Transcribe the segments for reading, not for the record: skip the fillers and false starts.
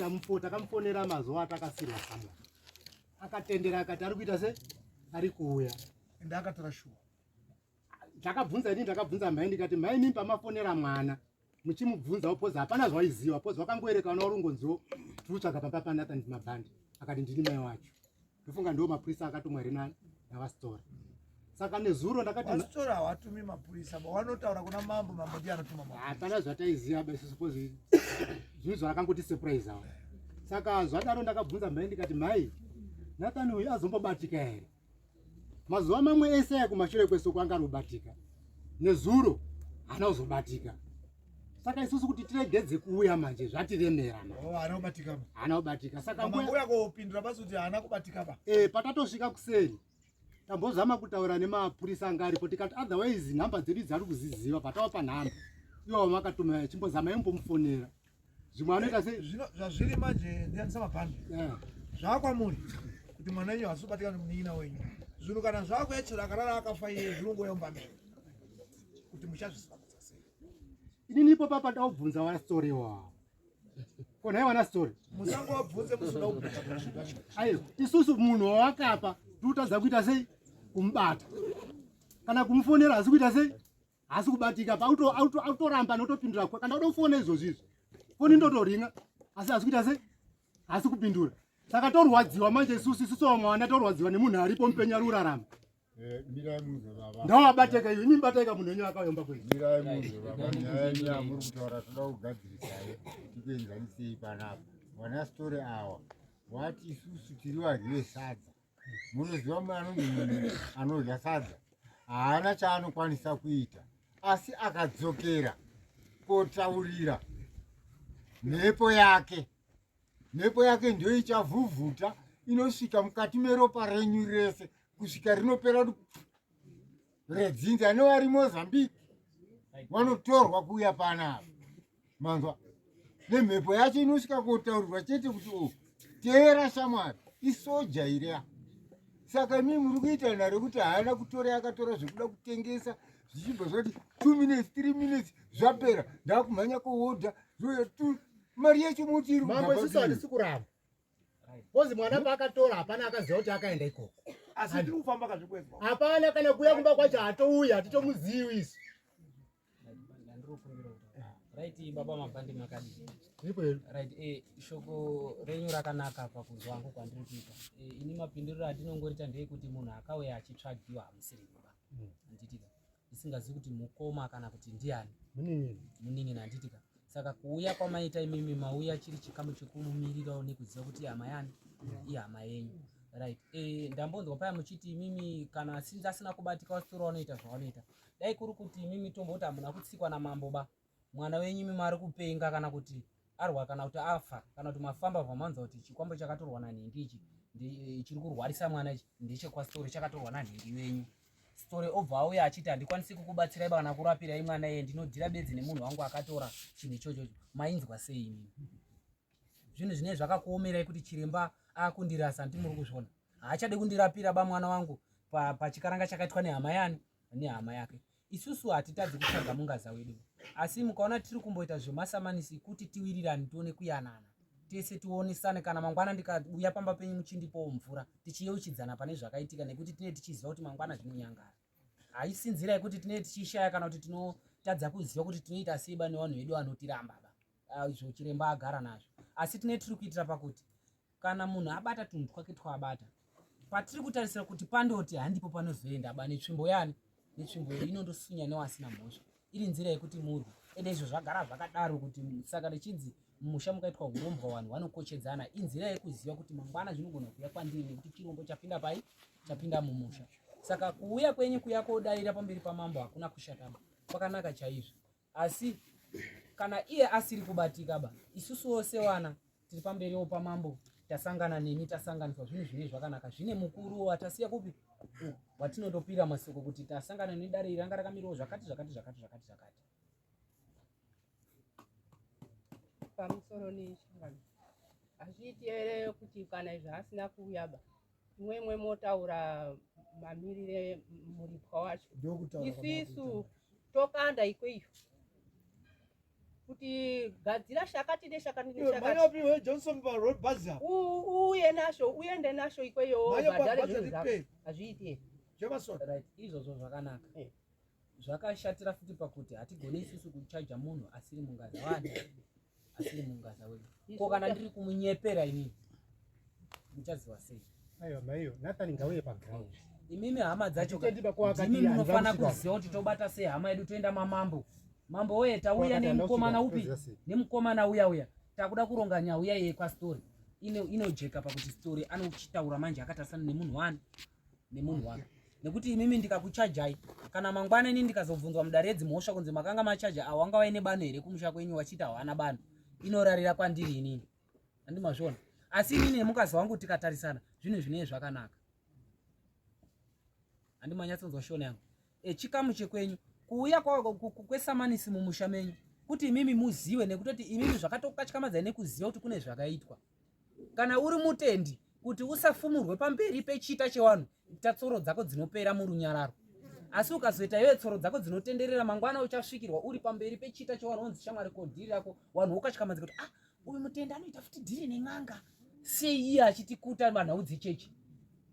Isusu takamufonera mazuva atakasirwa samwa, akatendera akati ari kuita se ari kuuya. Ende akatora shuwa. Ndakabvunza ini, ndakabvunza mhai ndikati, mhai, mimi pamafonera mwana muchimubvunzawo pozi hapana zvawaiziva, pozi wakangoerekana warungonziwo tiri kutsvaga pamba paNathan Mabhandi. Akati ndini mai wacho. Ndofunga ndiwo mapurisa akatumwa here nani navaSitori. Saka nezuro ndakati VaSitori havatumi mapurisa, vanotaura kuna mambo, mambo ndiye anotuma mapurisa. Hapana zvataiziva ba isusu, pozi zvinhu zvakangoti surprise awo. Saka zvadaro ndakabvunza mhai ndikati, mhai, Nathan uyu azombobatika here? Mazuva mamwe ese aya kumashure kwesoko anga ari kubatika, nezuro haana kuzobatika. Saka isusu kuti tiregedze kuuya manje zvatiremera. Oh, haana kubatika. Haana kubatika. Saka nguya kopindura basi kuti haana kubatika ba. Eh, patatosvika kuseni tambozama kutaura nemapurisa anga aripo, tikati otherwise nhamba dzedu dzari kuziziva, patawapa nhamba iwawo makatuma, chimbozama imbomufonera, zvimwe anoita sei. Zvino zvazviri manje, ndianisa mabhandi zvaakwamuri kuti mwana wenyu haasi kubatika nemunin'ina wenyu. Zvinhu kana zvaakuya, chero akarara akafa iye, zvinongouya mumba menyu kuti muchazvisambudza sei. Inini ipo papa ndaubvunza wana story wa ko nhai wana story. Musangowabvunze musina kubvunza. Aiwa, isusu munhu wawakapa tiutadza kuita sei kumubata kana kumufonera, hasi kuita sei, hasi kubatika, autoramba notopindura. Kana uda kufona izvozvi izvi, foni ndotoringa, asi hasi kuita sei, hasi kupindura. Saka torwadziwa manje isusu, isusu vamwe vana torwadziwa nemunhu aripo mupenyu ari kurarama. Mirai munzwe baba. Ndawabateka iyo, imi bateka munhu wenyu akayomba kwenyu. Mirai munzwe baba, nyaya yenyu yamuri kutaura toda kugadzirisai, tikuenzanisei panapa. Vana Story awa wati isusu tiri varyi vesadza. Munoziva munhu anonzi munhu anodya sadza haana chaanokwanisa kuita, asi akadzokera kotaurira mhepo yake, mhepo yake ndiyo ichavhuvhuta inosvika mukati meropa renyu rese kusvika rinopera kuti redzinza nevari Mozambique vanotorwa kuuya panapa. Manzwa, nemhepo yacho inosvika kotaurirwa chete kuti o teera shamwari, isoja iriya. Saka imi muri kuita nharo yekuti haana kutora, akatora zvekuda kutengesa, zvichibva zvati 2 minutes, 3 minutes zvapera, ndakumhanya kohodha mari yacho moti iri. Mambo, isusu hatisi kuramba kozi mwana paakatora hapana akaziva kuti akaenda ikoko. Asi tiri kufamba kazvikwezwa. Hapana kana kuuya kumba kwacho, hatouya, hatitomuzivi isu. Right, baba Mabhandi, makadii? Ndipo hedu. Right, shoko renyu rakanaka pakunzwa hangu kwandiri kuita. Ini mapinduriro andinongorita ndeyekuti munhu akauya achitsvagiwa hamusiri kuba, handitika? Ndisingazivi kuti mukoma kana kuti ndiani. Munin'ina. Munin'ina, handitika? Saka kuuya kwamaita imimi, mauya chiri chikamu chekumumirirawo nekuziva kuti ihama yani, ihama yenyu. Right, ndambonzwa paya muchiti imimi kana sinzi asina kubatika, wasitora wanoita zvawanoita. Dai kuri kuti imimi tomboti hamuna kutsikwa namambo ba, mwana wenyu imimi ari kupenga kana kuti arwa kana kuti afa kana kuti mafamba vamanzwa kuti chikwambo chakatorwa nanhingi ichi chiri kurwarisa mwana, ichi ndechekwasitore, chakatorwa nanhingi wenyu. Sitore obva auya achiti handikwanisi kukubatsirai kana kurapirai mwana iye, ndinodhira bedzi nemunhu wangu akatora chinhu ichochocho, mainzwa sei imimi? Zvinhu zvinenge zvakakuomerai kuti chiremba akundirasa, nditi muri kuzviona, haachade kundirapira ba mwana wangu pachikaranga chakaitwa nehama yani, nehama yake. Isusu hatitadzi kutsvaga mungaza wedu, asi mukaona tiri kumboita zvemasamanisi kuti tiwirirane, tione kuyanana tese, tionesane. Kana mangwana ndikauya pamba penyu muchindipowo mvura, tichiyeuchidzana pane zvakaitika, nekuti tinee tichiziva kuti mangwana zvinonyangara. Haisi nzira yekuti tinee tichishaya kana kuti tinotadza kuziva kuti tinoita sei ba nevanhu vedu vanotiramba ba. Izvo chiremba agara nazvo, asi tinee tiri kuitira pakuti kana munhu abata tunhu twake twaabata, patiri kutarisira kuti pandoti handipo panozoenda ba netsvimbo yani, netsvimbo iyo inondosunya newasina mhosva, iri nzira yekuti murwe. Ende izvo zvagara zvakadaro kuti saka richinzi mumusha mukaitwa urombwa vanhu vanokochedzana, inzira yekuziva kuti mangwana zvinogona kuuya kwandiri nekuti chirombo chapinda pai, chapinda mumusha. Saka kuuya kwenyu kuya kodaira pamberi pamambo hakuna kushataba, kwakanaka chaizvo. Asi kana iye asiri kubatika ba, isusuwo sewana tiri pamberiwo pamambo tasangana nemi, tasanganiswa, zvinhu zvinei zvakanaka, zvine mukuru watasiya kupi watinotopira masoko kuti tasangana nedare iri ranga rakamirawo zvakati zvakati zvakati zvakati zvakati. Pamusoro neshangano, hazviiti here kuti kana izvo asina kuuya ba, imwemwe motaura mamirire muripwa wacho, Ndokutaura. Isisu tokanda ikweyo? Kuti gadzira shakati neshakati neshakati. Manya Johnson pa road bus apo. Uuye nasho uende nasho ikweyo bhadhare zvinhu zvako. Hazviiti here? Jefferson. Right, izvozvo zvakanaka. Eh. Zvakashatira futi pakuti hatigoni isusu kuchaja munhu asiri mungaza wani asiri mungaza wedu. Ko kana ndiri kumunyepera inini muchaziva sei? Aiwa maiyo, Nathan ngauye paground. Imimi hama dzacho ka- Hatitendi bako wakati ndimi munofana handina kuziva kuti tobata sei hama yedu toenda mamambo. Mambo woye tauya Wakati handina nemukomana kusvika, upi toziva sei. nemukomana uya uya takuda kuronga nhau iya yekwastory inojeka pakuti story anochitaura manje akatarisana nemunhu wani nemunhu wani nekuti imimi ndikakuchajai kana mangwana ini ndikazobvunzwa mudare redzimhosva kunzi makanga machaja awo wanga waine bano here kumusha kwenyu wachiti hawana bano inorarira kwandiri inini andimazviona asi inini nemukazi wangu tikatarisana zvinhu zvinee zvakanaka andimanyatsonzwa shona yangu e, chikamu chekwenyu kuuya kwesamanisi mumusha menyu kuti imimi muzive nekutoti imimi zvakatokatyamadzai nekuziva kuti kune zvakaitwa kana uri mutendi kuti usafumurwe pamberi pechita chewanhu ita tsoro dzako dzinopera murunyararo asi ukazoita iwe tsoro dzako dzinotenderera mangwana uchasvikirwa uri pamberi pechita chewanhu wonzi shamwari ko dhiri rako wanhu wokatyamadzika kuti ah uyu mutendi anoita futi dhiri nen'anga sei iye achitikuta vanhau dzechechi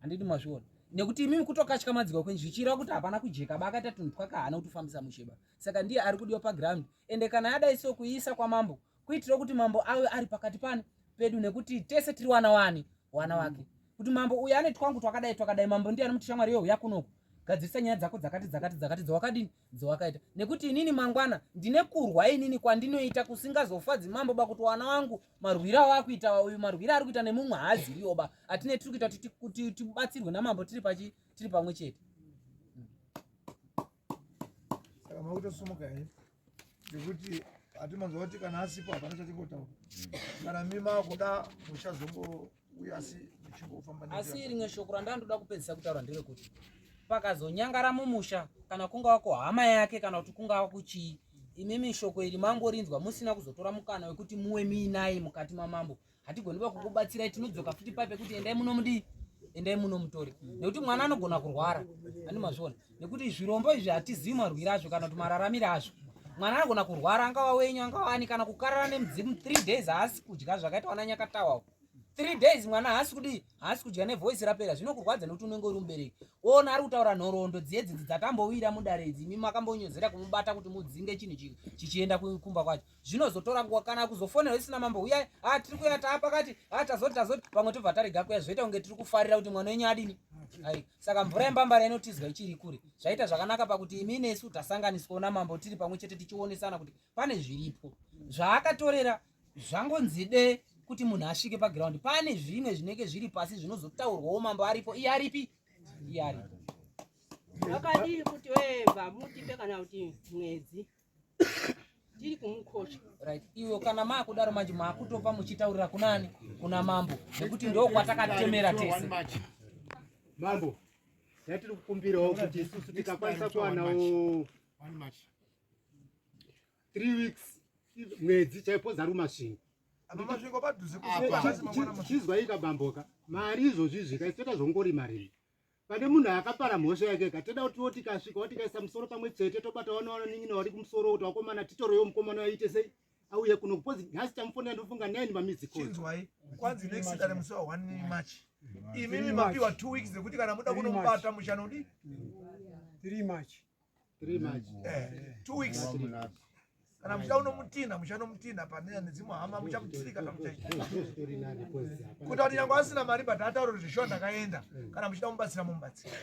handidi mazviona nekuti imimi kutokatyamadzika kwenyu zvichireva kuti hapana kujeka ba akaita tunhu twakahana kutofambisa musheba saka ndiye ari kudiwa paground ende kana yadai so kuiisa kwamambo kuitira kuti mambo ave ari pakati pani pedu nekuti tese tiri wana wani wana wake kuti mambo uyu ane twangu twakadai twakadai mambo ndiye anomuti shamwari yo yakunoku gadzirisa nyaya dzako dzakati dzakati dzakati dzawakadini dzawakaita nekuti inini mangwana ndine kurwa inini kwandinoita kusingazofadzi mambo ba kuti wana wangu marwira awakuita uyu marwira ari kuita nemumwe haaziriwo ba atine tiri kuita kuti tibatsirwe namambo tiri pachi tiri pamwe chete. Saka makutosumuka here ngekuti hatimanzwa kuti kana asipo hapana chatingotaura kana mi makuda muchazongouya asi muchingofamba. Asi rimwe shoko randandoda kupedzisa kutaura nderekuti pakazonyangara mumusha kana kungava kuhama yake kana kuti kungava kuchii imimi shoko iri mangorinzwa musina kuzotora mukana wekuti muwe miinaye mukati mamambo hatigoni ba kukubatsirai tinodzoka futi pai pekuti endai munomudii endai munomutore nekuti mwana anogona kurwara andi mazviona nekuti zvirombo izvi hatizivi marwiro azvo kana kuti mararamiro azvo mwana anogona kurwara angava wenyu angava ani kana kukarara nemudzimu 3 days haasi kudya zvakaita wana nyakatawa 3 days mwana haasi kudii haasi kudya nevoice rapera zvinokurwadza nekuti unenge uri mubereki ona ari kutaura nhoroondo dziye dzidzi dzatambowira mudare idzi imi makambonyozera kumubata kuti mudzinge chinhu chichienda kumba kwacho zvinozotora nguva kana kuzofonerwa isina mambo huyai ah tiri kuya taa pakati ah tazoti tazoti pamwe tobva tarega kuya zvoita kunge tiri kufarira kuti mwana wenyu adini ai saka mvura yembambara inotizwa ichiri kure zvaita zvakanaka pakuti imi nesu tasanganiswawo namambo tiri pamwe chete tichionesana kuti pane zviripo zvaakatorera zvangonzi de kuti munhu asvike paground pane zvimwe zvinenge zviri pasi zvinozotaurwawo mambo aripo iye aripi iye aripo Zvakadii kuti weva mutipe kana kuti mwedzi tiri kumukosha right iwe kana maakudaro manje maakutopa muchitaurira kunani kuna mambo nekuti ndo kwatakatemera tese mambo yatiri kukumbirawo kuti isusu tikakwanisa kuwanawo 3 weeks mwedzi chaipo zari kumasvingo Apa masvingo padhuze chizwaika bamboka mari izvozvi izvi kaisitoita zvongorima rima pane munhu akapara mhosva yake ka toda kutiwo tikasvikawo tikaisa musoro pamwe chete tobata vana vanonin'ina vari kumusoro kuti vakomana titorewo mukomana aite sei auye kuno kupozi nhasi tamufonera ndofunga 9 mamizi chinzwai kwanzi next dare musi wa 1 march imimi mapiwa 2 weeks dzekuti kana muda kunomubata muchanodi 3 march 3 march 2 weeks kana muchida unomutinha muchanomutinha pane nedzimwe hama muchamutsirika kamuchaita kuita kuti nyange asina mari but ataura kuti zvishuwa ndakaenda kana muchida mubatsira mumubatsira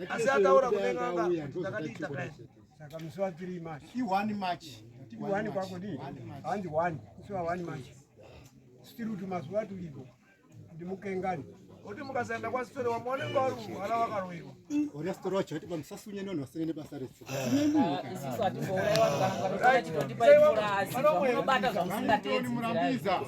asi ataura kune n'anga kuti ndakadii takaenda saka musi wa 3 march i1 march i1 kwako dii hanzi 1 musi wa 1 march still kuti mazuva turipo ndimukengani kuti mukasaenda kwasitore wamwe wanenge wari kurwara wakaroiwa Ora sitore wacho vati pamusasunye nevanhu vasina nebasa rese. Isusu hatimbouraiwa kana mukatotora chitotipa mvura asi zvamunobata zvamusingateedzi. Murambiza.